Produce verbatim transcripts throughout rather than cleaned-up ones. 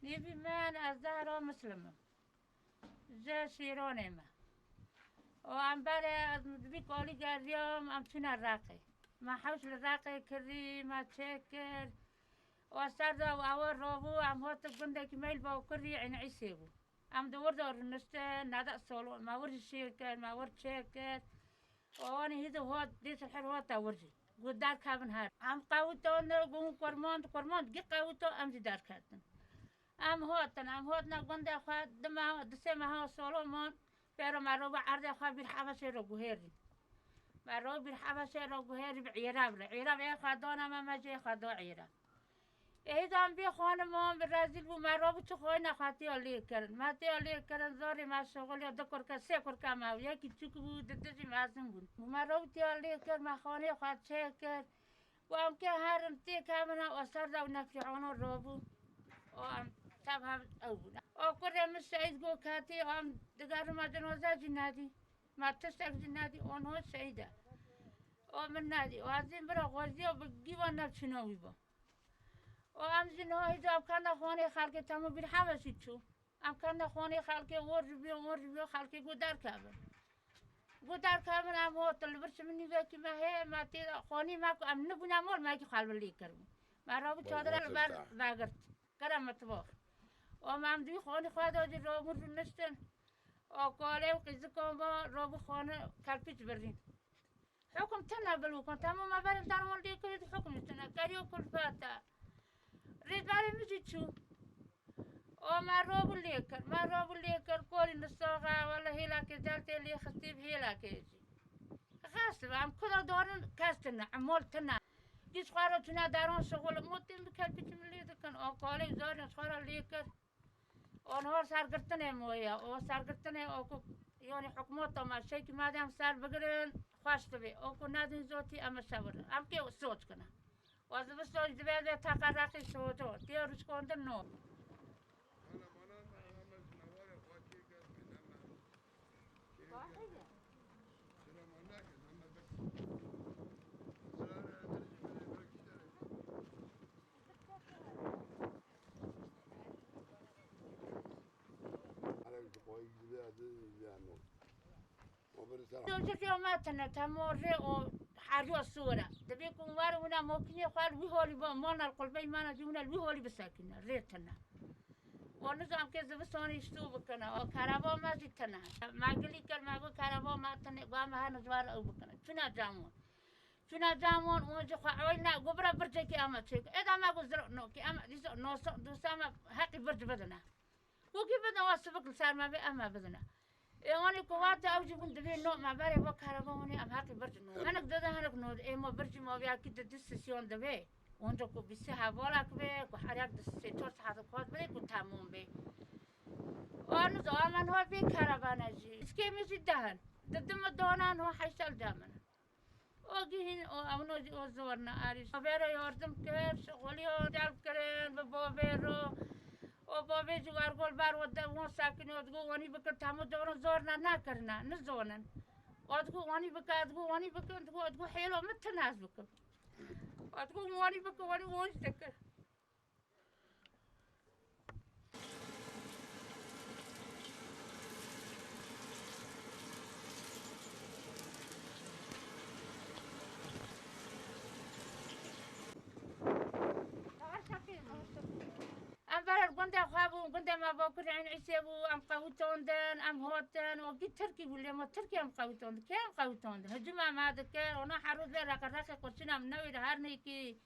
Nîvî min ez Zehra Muslim im. Ji Şîronê me. Û em berê ez bi vî kolî geriyam, em çûne Reqê. Me hewş li Reqê kirî, me çêkir. Û ser de ew robû, em hatin gundekî me li Bakurî Ên Îsê bû. Em di wir de rûniştin, neda solo, me wir jî şêkir, me wir çêkir. Û wanî hî di hot, dîs li her hota wir jî. Got derkevin her. Em qewitandin, got kurmand, kurmand gî qewito, em jî derketin. Em hatin, em hatine gundê xwe, di meha, di sê meha solo man, pêro me robû erdê xwe Bîr Hebeşê re guhêrîn. Me robû Bîr Hebeşê re guhêrî bi Îrev re. Îrev ê xwe dane me, me jê xwe da Îrev. Ê hîdan bî xanima min rezîl bû, me robû çi xwayîna xwe tiya lê kirin. Me tiya lê kirin, zorê me şixulê du kurke, sê kurke me bû. Yekî çûk bû, di dijî mezin bûn. Me robû tiya lê kir, me xanê xwe çêkir. Û em kê herin têkevin, o ser de ew nefîona robû. Û em tev hev ew bûn. O kurê min şehîd got ketî, em digerî me cinoze jî nedî. Me tiştek jî nedî, o niha şehîd e. O min nedî. Û ez ê bira xweziya bi gîva nefçîna wî ba. Û em jî niha hîca em kene xanê xelkê, temû Bîr Hebeşî çû. Em kene xanê xelkê, wor ji bîyo, wor ji bîyo, xelkê got derkevin. Got derkevin, em hatin li vir çi min nîvekî me heye, me tê xanî me ku em nibûne mal, me yekî xwe li vir lê kiribû. Me rabû çadira li ber vegirt. Kire mitbax. Û me em di wî xanî xwe de jî rabûn rûniştin. Û kolê û qîzikan ve rabû xane kelpîç birîn. Hukum tine bilûkan, temû me berê derman lê kir, hukum tine, keriyo kulfete. Rêberê min jî çû. O me robû lê kir, me robû lê kir, kolî nisaxe, wele hêlakê del tê lê xistî bi hêlakê jî. Xes be, em kuda dorin kes tine, emol tine. Giş xwe re çûne deran şixul, motên bi kelpîçî min lê dikin, o kolê zarên xwe re lê kir. Onhor sergirtinê moye, o sergirtinê o ku, yanî hikûmeta me şekî madem ser bigirin, xweş dibe. O ku nedin zotî em şewirin. Em kê soç kine. O ziviston jî divê de teqereqî soco, tê ruşkondin no. Dojikê me tine, temorê û heriya sor e. Divê ku wer wina mokinê xwe li wî holî ba, mona li qulbey mena jî wina li wî holî bisekine, rê tine. Û nizam ke zivistonê îştû bikine, û kereba me jî tine. Me gilî kir, me got kereba me tine, got me her nizwar ew bikine. Çûne camon. Çûna camon û ji xwe ewil ne, got bira bircekî ema çêk. Êda me got zira nokî, ema dîsa nosa, dûsa me heqî birc bidine. Got kî bidin, wa sibik li ser me bê, ema bidine. Ê wanî ku wate ew jî bûn divê no me berê bo kereba wanî em heqî birc no. Hinek dide, hinek no, ê ma bircî ma viyakî di du sesyon divê. Onca ku bîsî hevalek bê, ku her yek di sê çar saet xwaz bidê ku temom bê. Aniz amen ha vê kerevane jî. Îskê min jî dehin. Di di mi danan ha heyşel demin. O gihîn, o ewno jî o zor ne arîş. Bavê re yardim kir, şixulî o celb kirin bi bavê re. O bavê jî wergol ber o de won sekinî, o digo wanî bikin, temû caran zor ne nekirine, nizonin. O digo wanî bike, digo wanî bikin, digo, digo hêlo min tine ez bikim. O digo wanî bike, wanî won jî dikir. Em ber gundê xwe bûn, gundê me Bakur Ên Îsê bû, em qewitandin, em hatin, wekî Tirkî bû, lê me Tirkî em qewitandin. Kê em qewitandin? Hicûma me dikir, ona her roj vê reqe reqê qurşîna min newê de her nêkî.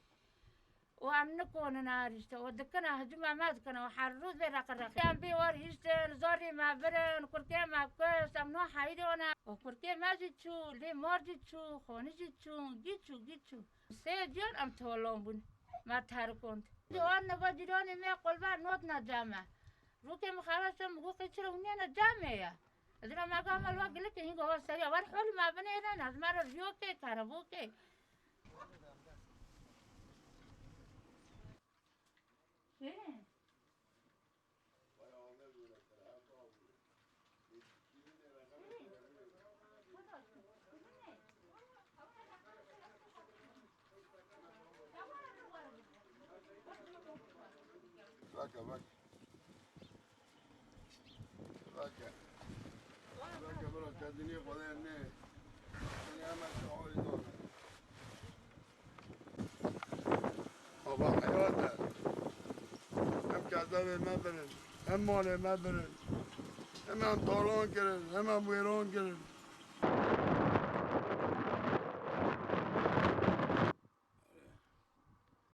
Û em nikonin arîşte, û dikine, hicûma me dikine, û her roj vê reqe reqê. Em bê war hiştin, zorî me birin, kurkê me kuşt, em no heyrone. Û kurkê me jî çû, lê mar jî çû, xonî jî çû, gî çû, gî çû. Sê ciyan em tolon bûn, me terikond. Ciwan neva cîranê me qulber notine came. Rûkê min xereş e, min got qê çira hûn nêne camê ye. Dira me ga me li wa gilikê hîn gava seriya. Wer holî me binêrin, ez me re riyo kê, kerebo kê. Veke, veke. Belke, belke bira te dinê Xwedê ne. Seni hemen şu halî dane. Baba heyat e. Hem kezebê me birin, hem malê me birin. Hem em talan kirin, hem em wêran kirin.